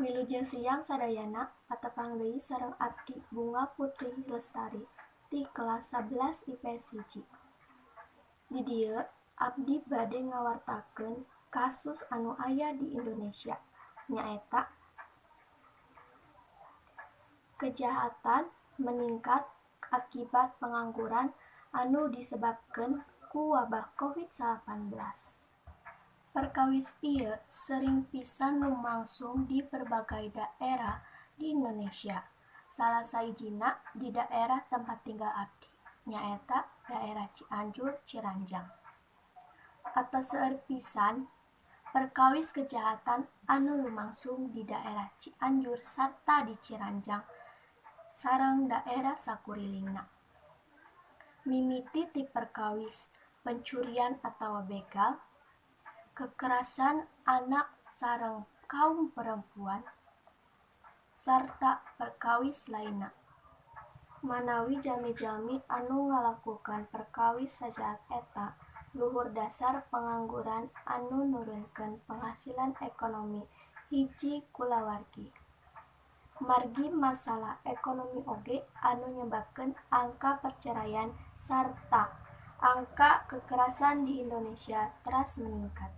Wilujeng siang sadayana, patepang deui sareng abdi Bunga Putri Lestari ti kelas 11 IPS 1. Di dieu abdi bade ngawartakeun kasus anu aya di Indonesia, nyaeta kejahatan meningkat akibat pengangguran anu disebabkeun ku wabah COVID-19. Perkawis ieu sering pisan lumangsung di berbagai daerah di Indonesia. Salah sahijina di daerah tempat tinggal abdi, nyaeta daerah Cianjur Ciranjang. Atos seueur pisan perkawis kejahatan anu lumangsung di daerah Cianjur sarta di Ciranjang sareng daerah sakurilingna. Mimiti ti perkawis pencurian atawa begal, kekerasan anak sareng kaum perempuan, sarta perkawis lainna. Manawi jalmi-jalmi anu ngalakukan perkawis sajahat eta luhur dasar pengangguran anu nurunkeun penghasilan ekonomi hiji kulawargi. Margi masalah ekonomi oge anu nyebabkeun angka perceraian sarta angka kekerasan di Indonesia teras meningkat.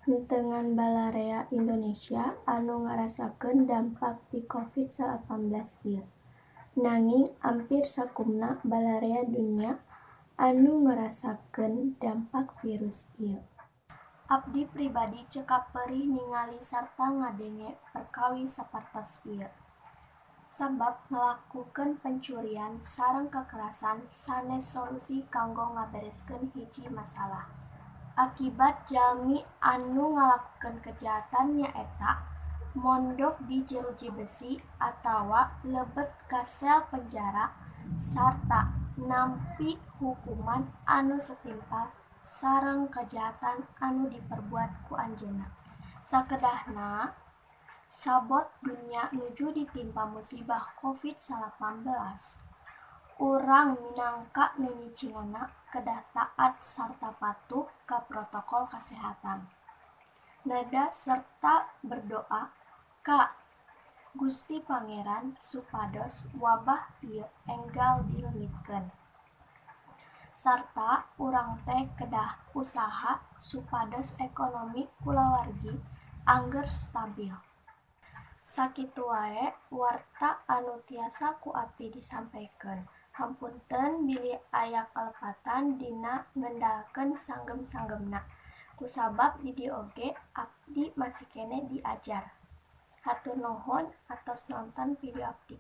Henteu ngan balarea Indonesia anu ngarasakeun dampak ti COVID-19 ieu, nanging ampir sakumna balarea dunya anu ngarasakeun dampak virus ieu. Abdi pribadi cekap perih ningali sarta ngadenge perkawis sapertos ieu. Sabab ngalakukeun pencurian sareng kekerasan sanes solusi kanggo ngabereskeun hiji masalah. Akibat jalmi anu ngalakukeun kejahatan nyaeta mondok di jeruji besi atawa lebet ka sel penjara sarta nampi hukuman anu setimpal sareng kejahatan anu diperbuat ku anjeunna. Sakedahna sabot dunya nuju ditimpa musibah COVID-19, urang minangka nu nyicinganna kedah taat sarta patuh ka protokol kasehatan. Neda serta berdoa ka Gusti Pangeran supados wabah ieu enggal dileungitkeun. Sarta urang teh kedah usaha supados ekonomi kulawargi angger stabil. Sakitu wae warta anu tiasa ku abdi disampaikan. Hapunten bilih aya kalepatan dina ngendalkeun sanggem-sanggemna. Kusabab di dieu oge abdi masih keneh diajar. Hatur nuhun atos nonton video abdi.